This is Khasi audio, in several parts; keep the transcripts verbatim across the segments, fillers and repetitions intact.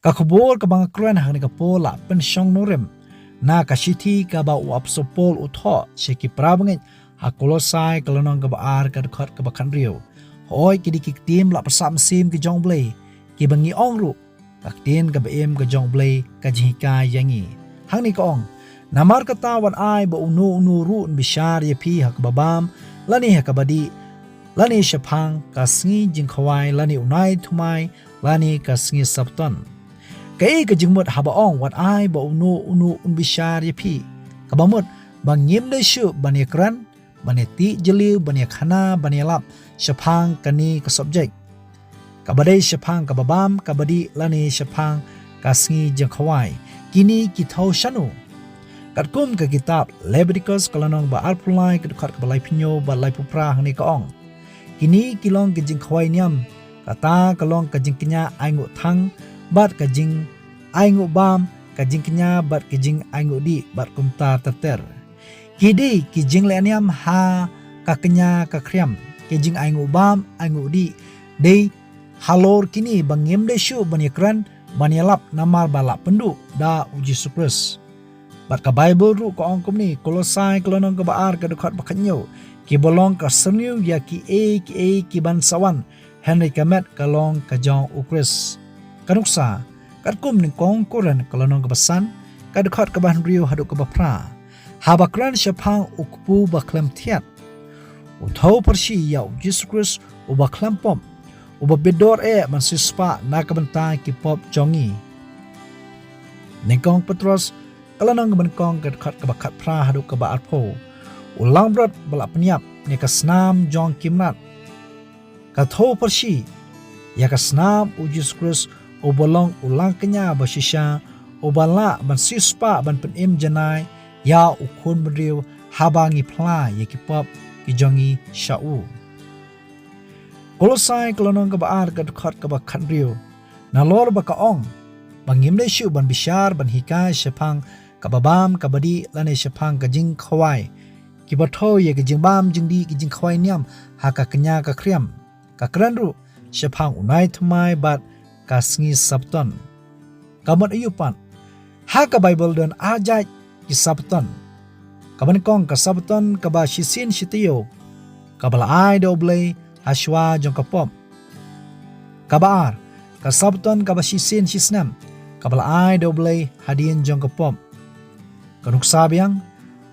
Ka khubor kaba nga kren hangne ka por la pynshong nongrim na ka shithi kaba u apostol Paul u thoh sha ki parabangeit ha Kolosai ka lynnong kaba ar ka dkhot kaba khathynriew. Hooid, ki dei ki ktien ba la pynsah mynsiem ki jong U Blei, kiba ngi ong ruh ka ktien kaba im ka jong U Blei ka jinghikai ïa ngi. Hangne ka ong, namar kata wat ai ba uno uno ruh un bishar ïa phi ha kaba bam, lane ha kaba dih, lane shaphang ka sngi jingkhawai, lane u nai thymmai, lane ka sngi Sabton. Kaei ka jingmut haba ong wat ai ba uno uno un bishar ïa phi? Kaba mut ba ngim dei shuh ban ïakren, ban ïatih jylliew, ban ïakhana, ban ïalap shaphang kane ka subject, kaba dei shaphang kaba bam, kaba dih, lane shaphang ka sngi jingkhawai. Kine ki thew shano? Katkum ka kitab Leviticus ka lynnong ba arphew lai ka dkhot kaba laiphew hynñiew bad laiphew phra, hangne ka ong, kine ki long ka jingkhawai niam, kata ka long ka jingkñia ainguh thang, bad ka jingainguh bam, ka jingkñia bad ka jingainguh dih, bad kumta ter ter. Ki dei ki jingleh niam ha ka kñia ka khriam, ki jingainguh bam, ainguh dih. Dei halor kine ba ngim dei shuh ban ïakren, ban ïalap, namar ba la pynduh da U Jisu Khrist. Bad ka Baibl ruh ka ong kumne, Kolosai ka lynnong kaba ar ka dkhot ba khathynñiew, kiba long ka syrngiew ïa kiei kiei kiban sa wan, hynrei ka met ka long ka jong U Khrist. Ka nuksa, katkum nyngkong Korinth ka lynnong kaba san, ka dkhot kaba hynriew haduh kaba phra, haba kren shaphang u kpu ba khlem thiat, u thew pyrshah ïa U Jisu Khrist uba khlem pop, uba bit dor eh ban siewspah na ka bynta ki pop jong ngi. Nyngkong Petros ka lynnong kaba nyngkong ka dkhot kaba khatphra haduh kaba arphew, u langbrot ba la pynïap ne ka snam jong ki mrad, ka thew pyrshah ïa ka snam U Jisu Khrist uba long u langkñia ba shisha, uba lah ban siewspah ban pynim janai ïa u khun bynriew haba ngi phla ïa ki pop ki jong ngi sha u. Kolosai ka lynnong kaba ar ka dkhot kaba khathynriew, nalor ba ka ong ba ngim dei shuh ban bishar, ban hikai shaphang kaba bam, kaba dih, lane shaphang ka jingkhawai, kiba thew ïa ka jingbam jingdih, ka jingkhawai niam ha ka kñia ka khriam, ka kren ruh shaphang u nai thymmai bad ka sngi Sabton. Ka mut aïu pat? Ha ka Baibl don ar jait ki Sabton. Kaba nyngkong ka Sabton kaba shisien shitaïew, kaba la ai da U Blei ha shuwa jong ka pop. Kaba ar, ka Sabton kaba shisien shisnem, kaba la ai da U Blei hadien jong ka pop. Ka nuksa biang,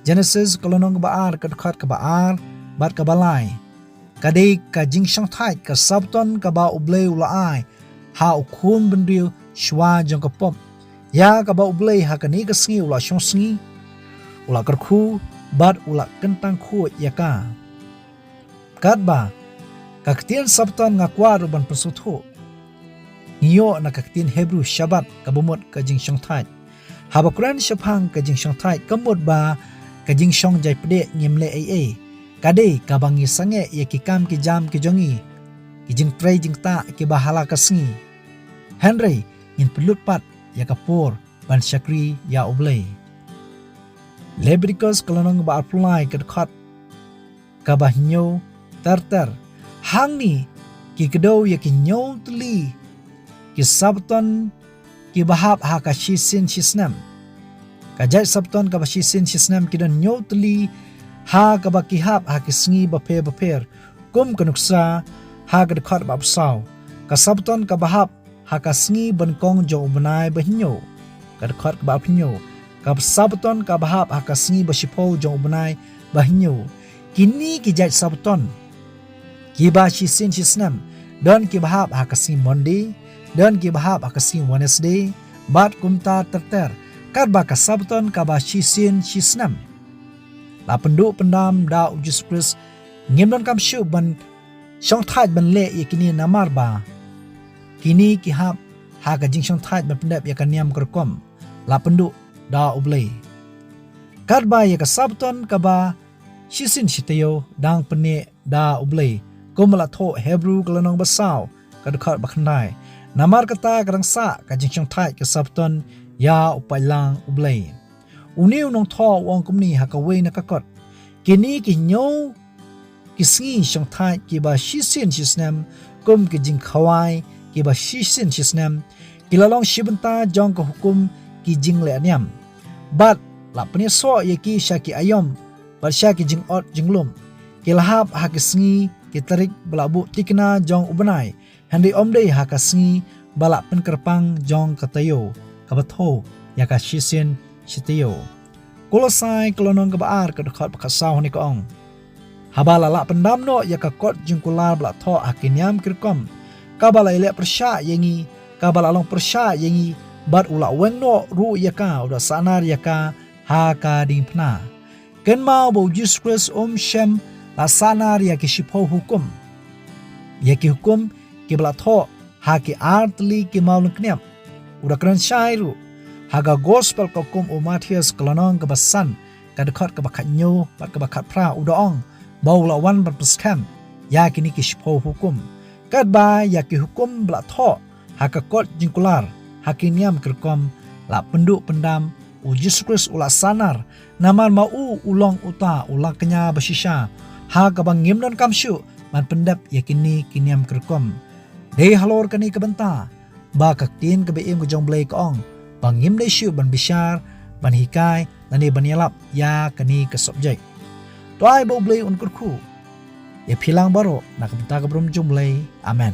Genesis ka lynnong kaba ar ka dkhot kaba ar bad kaba lai. Ka dei ka jingshongthait ka Sabton kaba U Blei u la ai ha u khun bynriew shuwa jong ka pop, ïa kaba U Blei ha kane ka sngi u la shong sngi, u la kyrkhu bad u la kyntang khuid ïa ka. Katba ka ktien Sabton nga kwah ruh ban pynsngewthuh, ngi ïoh na ka ktien Hebru Shabbat kaba mut ka jingshongthait. Haba kren shaphang ka jingshongthait ka mut ba ka jingshong jai pdeng, ngim leh ei ei. Ka dei kaba ngi sangeh ïa ki kam ki jam ki jong ngi, ki jingtrei jingktah kiba ha la ka sngi, hynrei ngin pynlut pat ïa ka por ban shakri ïa U Blei. Leviticus ka lynnong ba arphew lai ka dkhot kaba hynñiew ter ter. Hangne ki kdew ïa ki hynñiew tylli ki Sabton kiba hap ha ka shisien shisnem. Ka jait Sabton kaba shisien shisnem ki don hynñiew tylli ha kaba ki hap ha ki sngi bapher bapher, kum ka nuksa ha ka dkhot ba arphew saw. Ka Sabton kaba hap ha ka sngi banyngkong jong u bnai ba hynñiew, ka dkhot kaba arphew hynñiew. Ka Sabton kaba hap ha ka sngi ba shiphew jong u bnai ba hynñiew. Kine ki jait Sabton kiba shisien shisnem, don kiba hap ha ka sngi Monday, don kiba hap ha ka sngi Wednesday, bad kumta ter ter, katba ka Sabton kaba shisien shisnem la pynduh pyndam da U Jisu Khrist. Ngim donkam shuh ban shongthait ban leh ïa kine, namar ba kine ki hap ha ka jingshongthait ban pyndep ïa ka niam ka rukom la pynduh da U Blei. Katba ïa ka Sabton kaba shisien shitaïew dang pynneh da U Blei, kum ba la thoh Hebru ka lynnong ba saw ka dkhot ba khyndai. Namar kata ka dang sah ka jingshongthait ka Sabton ïa u paidlang U Blei. Une u nongthoh u ong kumne ha kawei na ka kot, kine ki hynñiew ki sngi shongthait kiba shisien shisnem, kum ki jingkhawai kiba shisien shisnem, Ki la long shi bynta jong ka hukum ki jingleh niam. Bad la pynïasoh ïa ki sha ki aïom, bad sha ki jingot jinglum. Ki la hap ha ki sngi, ki tarik ba la buh tikna jong u bnai. Hynrei ym dei ha ka sngi ba la pynkyrpang jong ka taïew, kaba thew ïa ka shisien shi taïew. Kolosai ka lynnong kaba ar ka dkhot ba khatsaw hangne ka ong: Haba la lah pyndam noh ïa ka kot jingkular ba la thoh ha ki niam ki rukom, kaba la ïaleh pyrshah ïa ngi, kaba la long pyrshah ïa ngi, bad u la weng noh ruh ïa ka, u da sahnar ïa ka ha ka diengphna. Kynmaw ba u Jisu Khrist um shym la sahnar ïa ki shiphew hukum, ïa ki hukum kiba la thoh ha ki ar tylli ki mawlyngkniap. U da kren shai ruh ha ka gospel ka kum u Mathaios ka lynnong kaba san, ka dkhot kaba khathynñiew bad kaba khatphra, u da ong ba u la wan ban pynskhem ïa kine ki shiphew hukum. Katba ïa ki hukum ba la thoh ha ka kot jingkular ha ki niam ki rukom la pynduh pyndam, u Jisu Khrist u la sahnar, namar ma u u long uta u la kñia ba shisha ha kaba ngim donkam shuh ban pyndep ïa kine ki niam ki rukom. Dei halor kane ka bynta ba ka ktien kaba im ka jong Blei ka ong ba ngim dei shuh ban bishar, ban hikai lane ban ïalap ïa kane ka subject. To ai ba u Blei un kyrkhu ïa phi lang baroh na ka bynta ka burom jong Blei. Amen.